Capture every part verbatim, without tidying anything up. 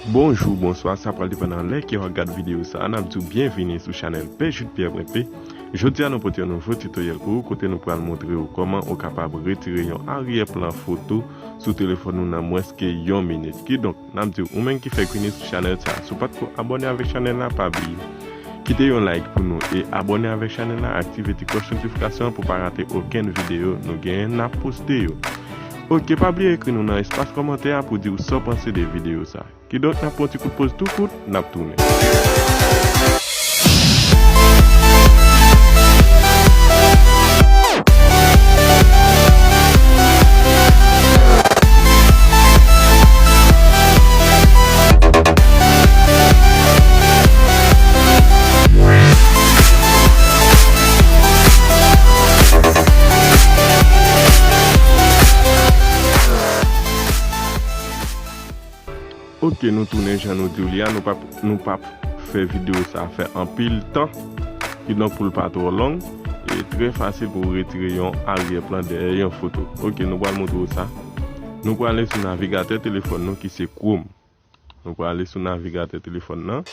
Bonjou, bonswa, sa pral depann nan lè ke w ap gad videyo sa a. N ap di w byenvini sou chanèl P J Pierre P. Jodi a, nou pote yon nouvo titoryèl pou ou, kote nou pral montre w kòman ou kapab retire yon aryè plan foto sou telefòn ou nan mwens ke yon minit. Kidonk, n ap di w, ou menm ki fèk vini sou chanèl sa a, si w pa t ko abòne avèk chanèl la, pa bliye kite yon like pou nou e abòne avèk chanèl la, aktive ti klòch notifikasyon an pou w pa rate okenn videyo nou genyen n ap poste yo. Oke, pa bliye ekri nou nan espas kòmantè a pou di w sa w panse de videyo sa. Kidonk, n ap pran ti kout poz tou kout, n ap tounen. Oke, nou tounen jan nou di w li a, nou p ap, nou p ap fè videyo sa a fè anpil tan. Kidonk, pou l pa twò long, e trè fasil pou w retire yon aryè plan dèyè yon foto. Oke, nou pral montre w sa. Nou prale sou navigatè telefòn nou ki se Chrome. Nou prale sou navigatè telefòn nan.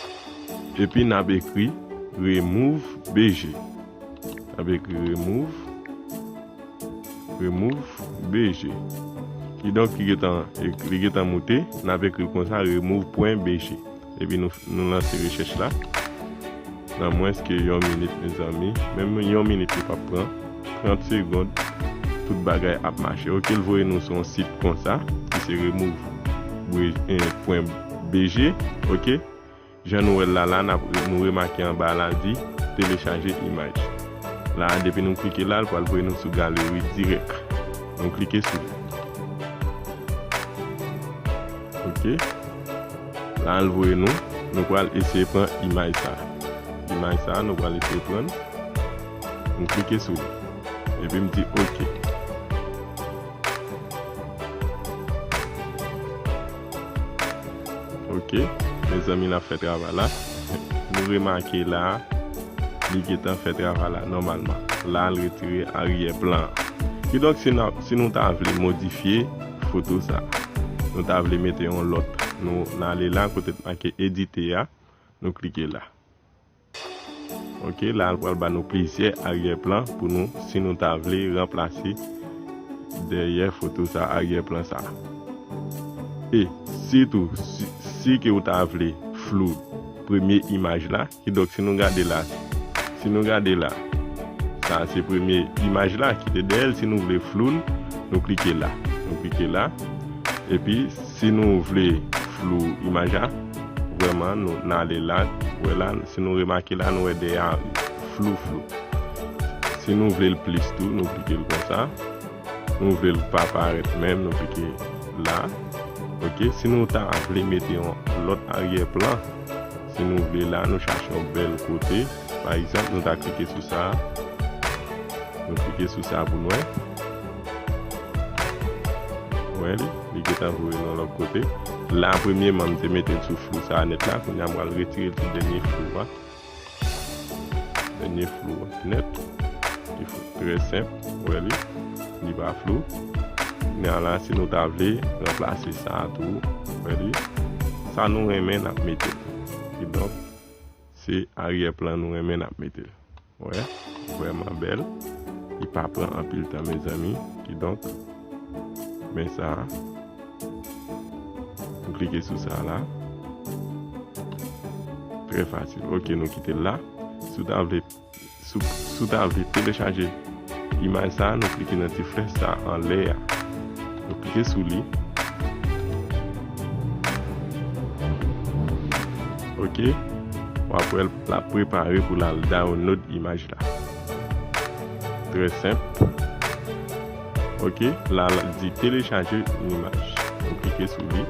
Epi n ap ekri remove B G. N ap ekri remove, remove B G. Kidonk, li gentan, li gentan moute, n ap ekri l konsa, remove pwen B G. Epi nou, nou lanse rechèch la. Nan mwens ke yon minit, mezanmi. Menm yon minit li p ap pran. Trant segonn, tout bagay ap mache. Oke, l voye nou sou yon sit konsa, ki se remove pwen B G. Oke. Jan nou wè l la, la, n ap, nou remake anba la di telechaje imaj. La, depi nou klike la, l pral voye nou sou galeri dirèk. Nou klike sou li. Oke. La, l voye nou. Nou pral eseye pran imaj sa. Imaj sa, nou pral eseye pran. M klike sou li. Epi m di oke. Oke, mezanmi, n ap fè travay la. Nou remake la, li gentan fè travay la nòmalman. La, l retire aryè plan an. Kidonk, si n ap, si nou ta vle modifye foto sa, nou ta vle mete yon lòt, nou, n ale la, kote t make edite a, nou klike la. Oke, la, l pral ba nou plizyè aryè plan pou nou, si nou ta vle ranplase dèyè foto sa, aryè plan sa. E sitou, si, si ke ou ta vle flou premye imaj la, kidonk, si nou gade la, si nou gade la, sa se premye imaj la ki te dèyè l. Si nou vle flou l, nou klike la. Nou klike la. Epi, si nou vle flou imaj la, vrèman, nou, n ale la, wè la, si nou remake la, nou wè dèyè a flou, flou. Si nou vle l plis tou, nou klike l konsa. Nou vle l pa parèt menm, nou klike la. Oke, si nou ta vle mete yon lòt aryè plan, si nou vle la, nou chache yon bèl kote. Pa egzanp, nou ta klike sou sa. Nou klike sou sa pou n wè. Wè li, li gentan voye nou lòt kote. La, premyèman, m te mete l sou flou sa a nèt la. Kounye a, m pral retire l sou dènye flou a. Dènye flou a nèt. Li flou. Trè senp. Wè li. Li pa flou. Kounye a la, si nou ta vle ranplase sa a tou, wè li. Sa nou renmen, n ap mete l. Kidonk, se aryè plan nou renmen, n ap mete l. Wè, vrèman bèl. Li pa pran anpil tan, mezanmi. Kidonk, men sa a. Nou klike sou sa la. Trè fasil. Oke, nou kite l la. Si w ta vle, si w, si w ta vle telechaje imaj sa a, nou klike nan ti flèch sa a anlè a. Nou klike sou li. Oke. W ap wè l ap prepare pou l al download imaj la. Trè senp. Oke, la, la di telechaje yon imaj. Nou klike sou li.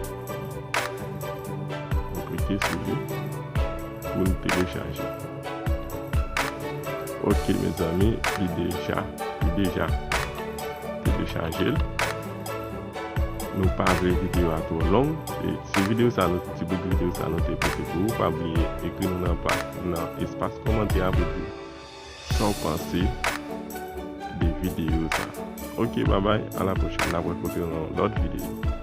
Nou klike sou li pou n telechaje. Oke, mezanmi, li deja, li deja telechaje l. Nou pa vle videyo a twò long. E se videyo sa nou, ti bout videyo sa nou te pote pou ou. Pa bliye ekri nou nan pa, nan espas kòmantè a pou di sa w panse de videyo sa. Oke, babay, a la pwochèn, n ap rankontre nan yon lòt videyo.